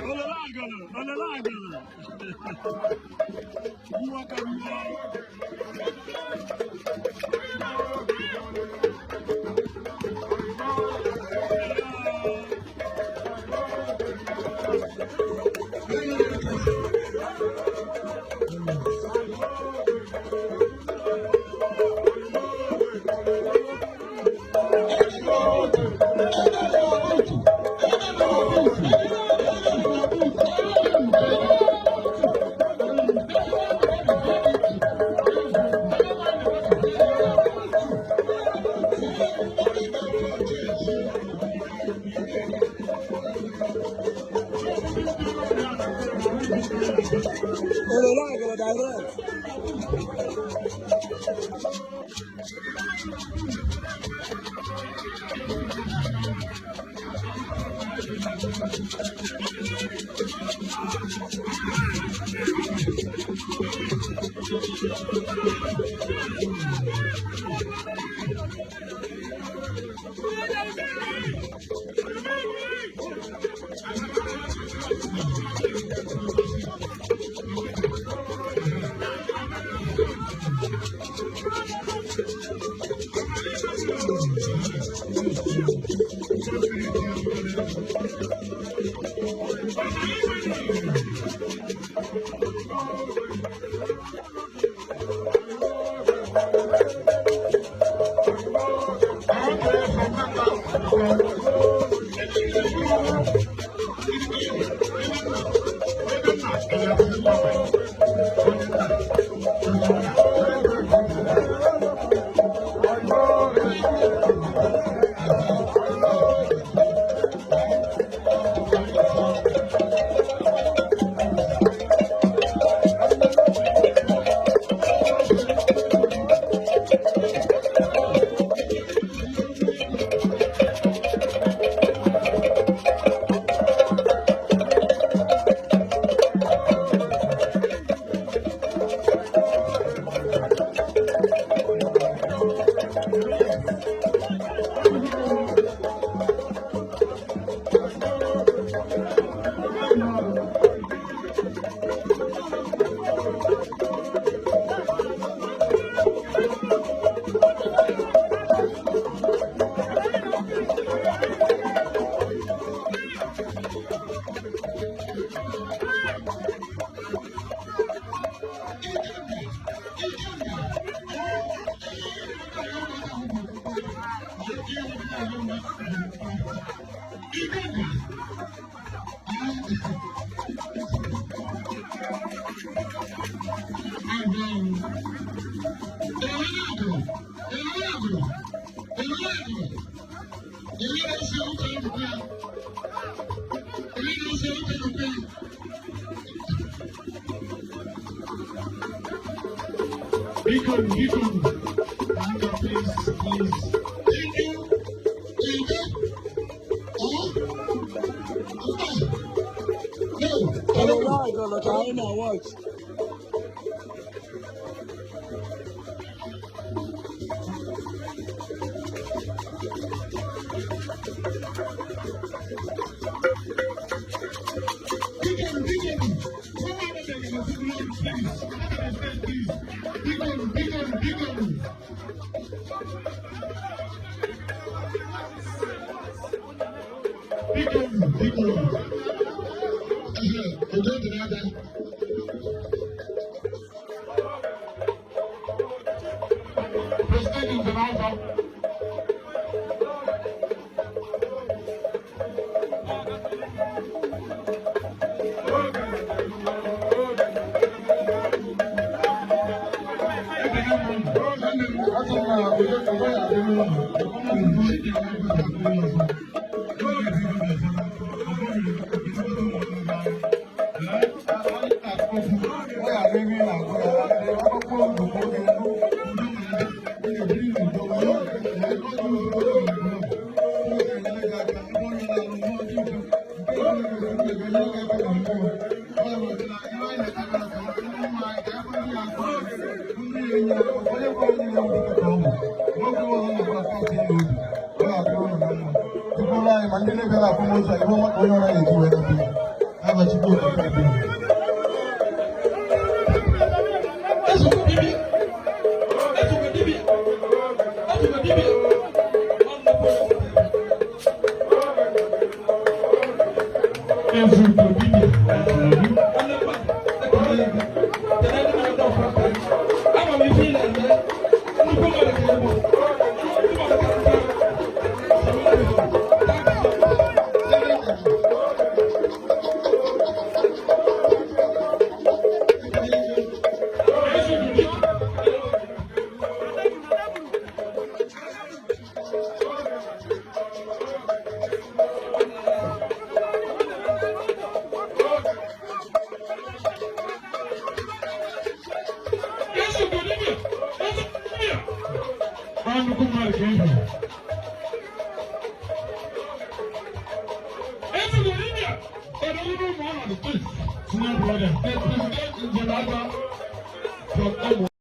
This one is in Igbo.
Olele agụrụ, olele agụrụ. Gbuwa ka gbuwa. Olele agụrụ direct. Biko, biko, biko, please, please. Thank you. Thank you. Oh, no. Olele agụrụ ka anyị na-watch. Biko, biko, please. Please. Biko, biko, biko. Biko, biko. Udo dị n'aka. President is the. bịara akwamozu a, ihe ọma ka onye ọra ga-eji wee nabịa ya. N'aha Chukwu Okike Abịama. Ezugbo dibịa, ezugbo dibịa, ezugbo dibịa, ọ nnukwu Ezugbo dibịa. Nwanne mmadụ, ekele gị. Kedu ndị na-adọ ọfọ aka? Ama m ife ị na-eme. Nnukwu mmadụ ka ị bụ. Nnukwu mmadụ ka ị bụ. Ezugbo dibịa. Ezugbo dibịa. Ọ nnukwu mmadụ ka ị bụ. Ezugbo dibịa. Odogwu ụmụ ọnọdụ, please. Senior brother, the president in Geneva from Omo.